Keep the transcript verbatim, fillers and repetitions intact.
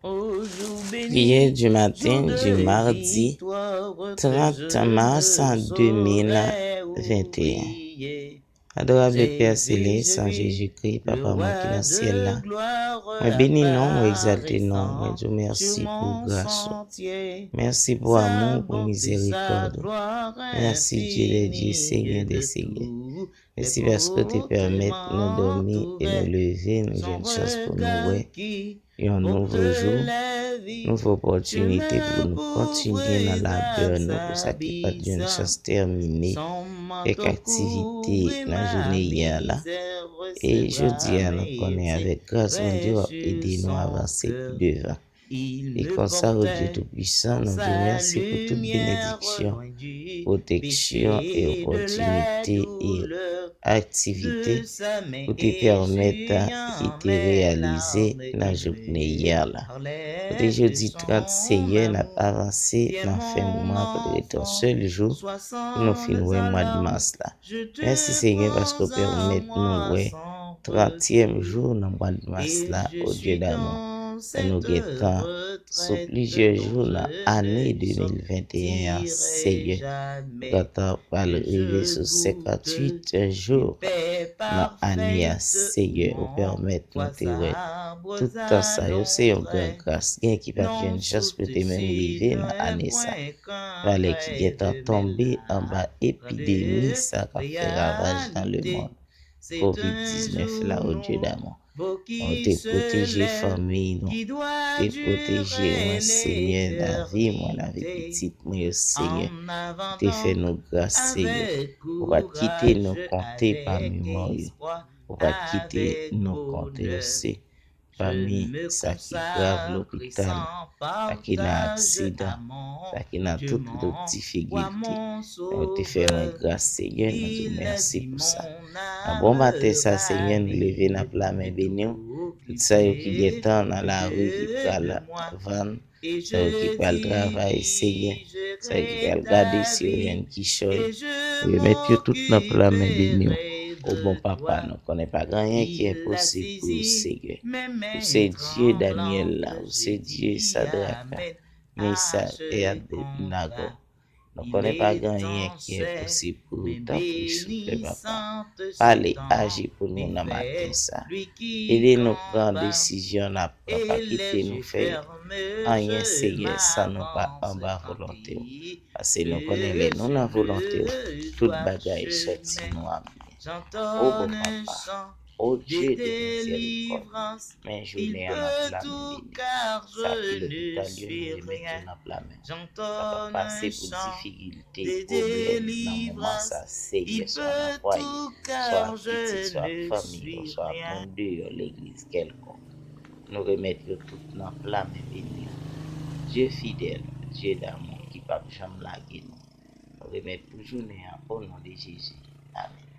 Priyè di maten di madi trant mas de mil venteyen. Adorab Pè Selès, an Jezikri, Papa mwen ki nan syèl la, mwen beni non w, mwen egzalte non w, mwen di w mèsi pou gras ou. Mèsi pou amou w, pou mizerikòd ou. Mèsi, Dye dè Dye, Senyè dè Senyè. Mèsi paske w te pèmèt nou dòmi e nou leve, nou jwenn chans pou nou wè yon nouvo jou, nouvo opòtinite pou nou kontinye nan labè nou, pou sa ki pa t jwenn chans tèmine kèk aktivite nan jounen yè a la. E jodi a, nou konnen avèk gras Bondye, w ap ede nou avanse pi devan. E konsa, o Dye Toupisan, nou di w mèsi pou tout benediksyon, pwoteksyon e opòtinite e aktivite ou te pèmèt ki te reyalize nan jounen yè la. Kote jodi trant, Seyè, n ap avanse nan fen mwa, kote rete yon sèl jou pou nou fin wè mwa de mas la. Mèsi, Seyè, paske w pèmèt nou wè trantyèm jou nan mwa de mas la, o Dye damou. Lè nou gentan sou plizyè jou nan ane de mil venteyen an, Seyè. Trant an pral rive sou senkantuit jou nan ane a, Seyè. Ou pèmèt nou te wè tout tan sa yo, se yon gran gras. Gen ki pa t jwenn chans pou te menm rive nan ane sa. Valè ki gentan tonbe anba epidemi sa k ap fè ravaj nan lemonn, kovid diznèf la, o Dye damou. Ou te pwoteje fanmi nou, te pwoteje mwen, Seyè, lavi mwen, lavi pitit mwen yo, Seyè. Ou te fè nou gras, Seyè. Ou pa t kite nou konte pami mò yo. Ou pa t kite nou konte yo, se pami sa ki grav lopital, sa ki nan aksidan, sa ki nan tout lòt difikilte. Ou te fè mwen gras, Seyè, nou di w mèsi pou sa. Nan bon maten sa, Seyè, nou leve n ap lamen beni w. Tout sa yo ki gentan nan lari, ki pral vann, sa yo ki pral travay, Seyè, sa yo ki pral gade si yo jwenn kichòy, remèt yo tout nan pla men beni w. O bon Papa, nou konnen pa gen anyen ki enposib pou ou, Seyè. Ou se Dye Danyèl la, ou se Dye Sadrak la, Mesak e Abednago. Nou konnen pa gen anyen ki enposib pou ou, tanpri, souple, Papa. Pale, aji pou nou nan maten sa. Ede nou pran desizyon n ap pran, pa kite nou fè anyen, Seyè, san nou pa anba volonte w. Paske nou konnen lè nou nan volonte w, tout bagay sòti nou a byen. O bon Papa, o Dye de mizerikòd, men jounen an n ap lamen beni. Sa ki lopital yo, nou remèt yo nan pla men w. Sa k ap pase pou difikilte, pwoblèm nan moman sa, Seyè, swa nan fwaye, swa ak pitit, swa ak fanmi yo, swa ak moun deyò legliz kèlkonk. Nou remèt yo tout nan pla men beni w. Dye fidèl, Dye damou ki p ap janm lage nou. Nou remèt pou jounen an, o non de Jezi. Amèn.